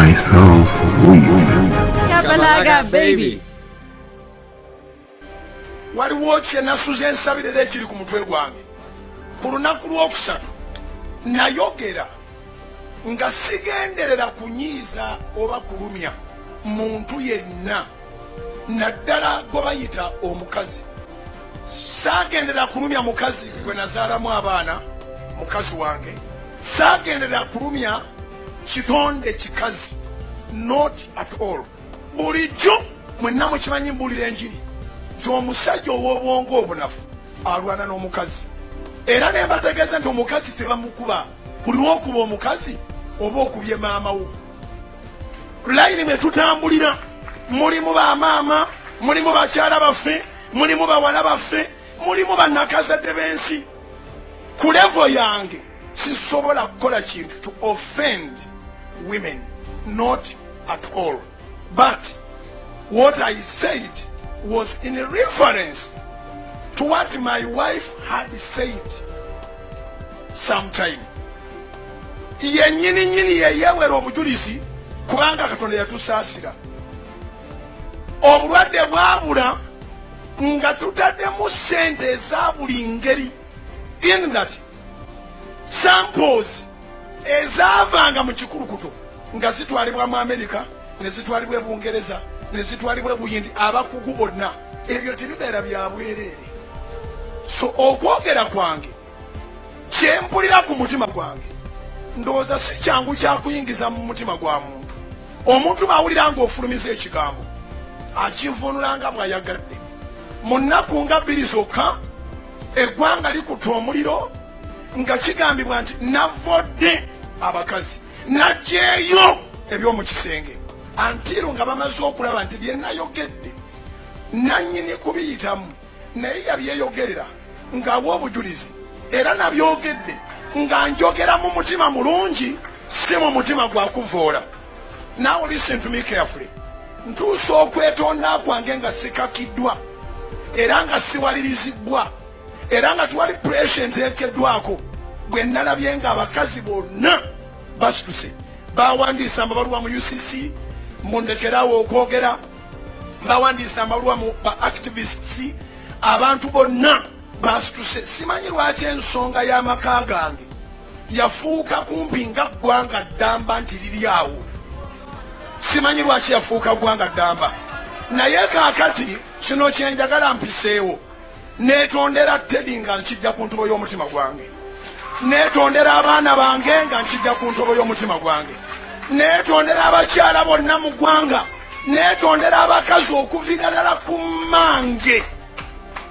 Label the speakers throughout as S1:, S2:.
S1: Myself weak.
S2: Kapalaga baby.
S3: Waliwo kye nasuze ensabira era ekiri ku mutwe gwange. Ku lunaku lwokusatu nayogera nga sigenderera kunyiiza oba kulumya muntu yenna, naddala gwe bayita omukazi. Saagenderera kulumya mukazi gwe nazaalamu abaana, mukazi wange. Saagenderera kulumya kitonde kikazi, not at all. Bulijjo mwenna mukimanyi, mbuulira enjiri nti omusajja ow'obwongo obunafu alwana n'omukazi, era ne mbategeeza nti omukazi tebamukuba. Buli lwokuba omukazi oba okubye maama wo. Layini mwe tutambulira mulimu bamaama, mulimu bakyala baffe, mulimu bawala baffe, mulimu bannakazadde b'ensi. Ku level yange sisobola kukola kintu to offend women, not at all, but what I said was in reference to what my wife had said sometime. Yennyini nyini yeyewera obujulizi, kubanga Katonda yatusaasira, obulwadde bwabula nga tutaddemu ssente eza buli ngeri, in that samples ezaavanga mu kikulukuto nga zitwalibwa mu Amerika, ne zitwalibwa e Bungereza, ne zitwalibwa e Buyindi, abakugu bonna. Ebyo tebibeera bya bwereere. So okwogera kwange, kyempulira ku mutima gwange, ndowooza si kyangu kyakuyingiza mu mutima gwa muntu. Omuntu bw'awulira ng'ofulumiza ekigambo, akivunula nga bw'ayagadde. Mu nnaku nga 2 zokka, eggwanga likuta omuliro nga kigambibwa nti navodde abakazi, naggyeeyo eby'omu kisenge, until nga bamaze okulaba nti bye nayogedde nannyini kubiyitamu, naye yabyeyogerera ng'awa obujulizi, era nabyogedde nga njogera mu mutima mulungi, si mu mutima gwa kuvoola. Now listen to me carefully. Ntuusa okwetonda kwange nga sikakiddwa era nga siwalirizibbwa era nga twali pressure nteekeddwako. Bwe nalabye nga abakazi bonna basituse, bawandiisa amabaluwa mu UCC, mundekerawo okwogera, bawandiisa amabaluwa mu ba activists, abantu bonna basituse. Simanyi lwaki ensonga y'amaka gange yafuuka kumpi nga ggwanga ddamba nti liri awo. Simanyi lwaki yafuuka ggwanga ddamba, naye kaakati kino kyenjagala mpiseewo. Neetondera Teddy nga nkijja ku ntobo y'omutima gwange. Neetondera abaana bange nga nkijja ku ntobo y'omutima gwange. Neetondera abakyala bonna mu ggwanga. Neetondera abakazi okuviira ddala ku mmange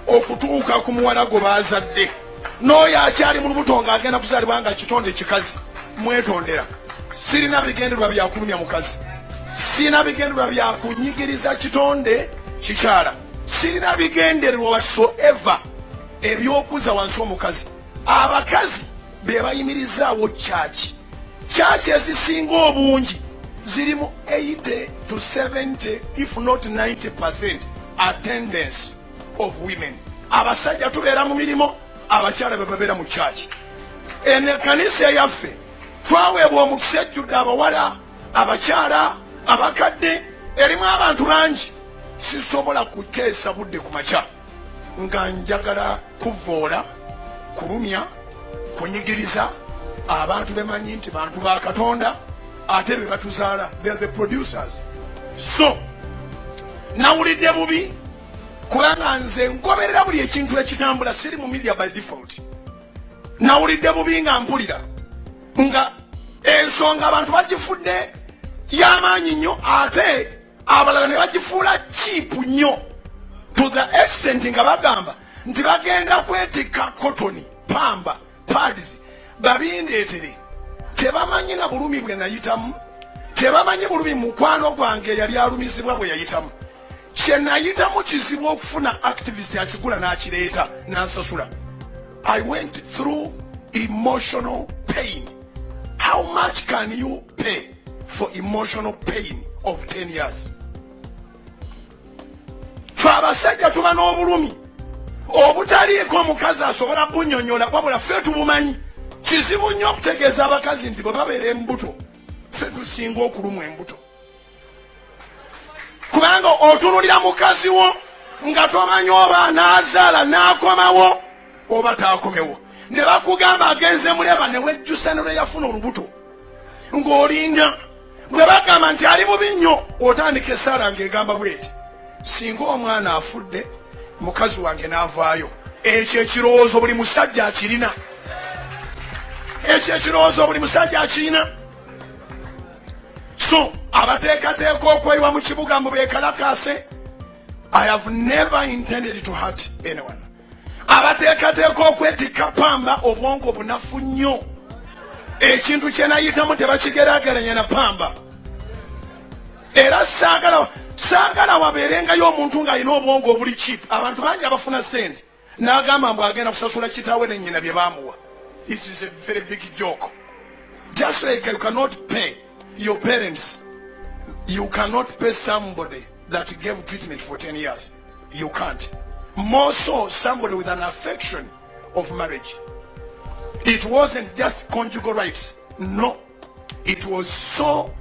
S3: okutuuka ku muwala gwe baazadde n'oyo akyali mu lubuto ng'agenda kuzaalibwa nga kitonde kikazi. Mwetondera. Sirina bigendererwa byakulumya mukazi, sirina bigendererwa byakunyigiriza kitonde kikyala, sirina bigendererwa whatsoever ebyokuza wansi omukazi. Abakazi be bayimirizaawo kyaki. Kyaki ezisinga obungi zirimu 80 to 70, if not 90% attendance of women. Abasajja tubeera mu mirimu, abakyala be babeera mu kyaki. Eno ekkanisa eyaffe twaweebwa omukisa, ejjudde abawala, abakyala, abakadde, erimu abantu bangi. Sisobola kukeesa budde ku makya nga njagala kuvoola, kulumya, kunyigiriza abantu bemanyi nti bantu ba Katonda ate be batuzaala. They are the producers. So nawulidde bubi kubanga nze ngoberera buli ekintu ekitambula, siri mu media by default. Nawulidde bubi nga mpulira nga ensonga abantu bagifudde y'amaanyi nnyo, ate abalala ne bagifuula cheap nnyo, to the extent nga bagamba nti bagenda kwetikka cotton, pamba, pads babindeetere. Tebamanyi na bulumi bwe nayitamu, tebamanyi bulumi mukwano gwange yali alumizibwa bwe yayitamu. Kye nayitamu kizibu okufuna activist akigula n'akireeta n'ansasula. I went through emotional pain. How much can you pay for emotional pain of 10 years? Fe abasajja tuba n'obulumi obutaliiko omukazi asobola bunyonyola, wabula ffe tubumanyi. Kizibu nnyo okutegeeza abakazi nti bwe babeera embuto. Ffe tusinga okulumwa embuto, kubanga otunulira mukazi wo nga tomanyi oba anaazaala n'akomawo oba taakomewo, ne bakugamba agenze muleba, ne wejjusa ne lwe yafuna olubuto ng'olinda. Bwe bagamba nti ali bubi nnyo, otandika essaala ng'egamba bweti: "Singa omwana afudde, mukazi wange n'avaayo." Ekyo ekirowoozo buli musajja akirina, ekyo ekirowoozo buli musajja akirina. So abateekateeka okweyiwa mu kibuga mbu beekalakaase, I have never intended to hurt anyone. Abateekateeka okwetikka pamba, obwongo bunafu nnyo. Ekintu kye nayitamu tebakigeraageranya na pamba. Era saagala, saagala wabeerengayo omuntu ng'alina obwongo obuli cheap. Abantu bangi abafuna sente n'agamba mbu agenda kusasula kitaawe ne nnyina bye baamuwa. It is a very big joke. Just like you cannot pay your parents, you cannot pay somebody that gave treatment for 10 years. You can't. More so somebody with an affection of marriage. It wasn't just conjugal rights, no, it was so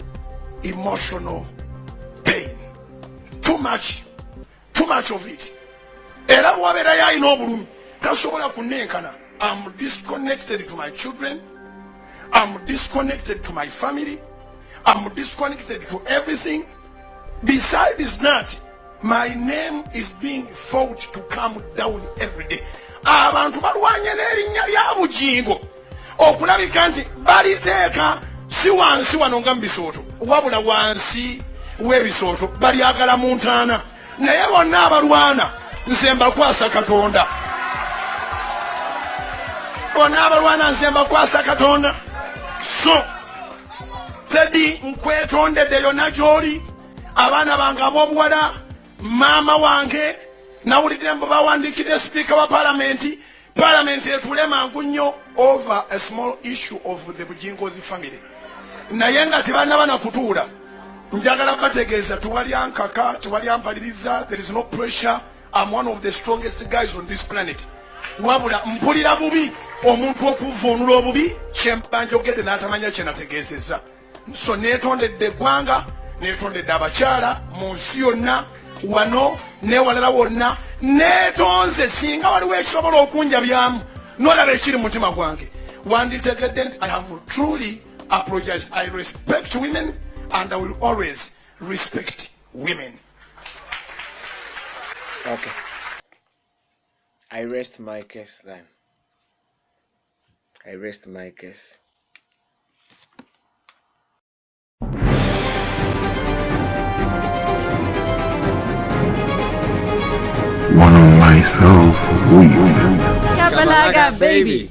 S3: emotional pain, too much, too much of it. Era bwabeerayo alina obulumi, tasobola kunenkana. I'm disconnected to my children, I'm disconnected to my family, I'm disconnected to everything. Besides that, my name is being fought to come down every day. Abantu balwanye n'erinnya lya Bujingo okulabika nti baliteeka si wansi wano nga mu bisooto, wabula wansi w'ebisooto, balyagala mu ntaana. Naye bonna abalwana, nze mbakwasa Katonda. Bonna abalwana, nze mbakwasa Katonda. So Teddy, nkwetondedde yonna gy'oli, abaana bange ab'obuwala, maama wange. Nawulidde mbu bawandiikidde sipiika wa palamenti, palamenti etuule mangu nnyo over a small issue of the Bujingozi family. Naye nga tebannaba na kutuula, njagala bategeeza tewali ankaka, tewali ampaliriza. There is no pressure. I'm one of the strongest guys on this planet. Wabula mpulira bubi omuntu okuvuunula obubi kyemba njogedde n'atamanya kye nategeezezza. So neetondedde eggwanga, neetondedde abakyala mu nsi yonna, wano newalala wonna. Neetonze. Singa waliwo ekisobola okunjabyamu nolaba ekiri mu mutima gwange, wanditegedde nti I have truly apologized. I respect women and I will always respect women.
S1: Okay. I rest my case then. I rest my case.
S4: One on myself, we.
S2: Kapalaga, baby.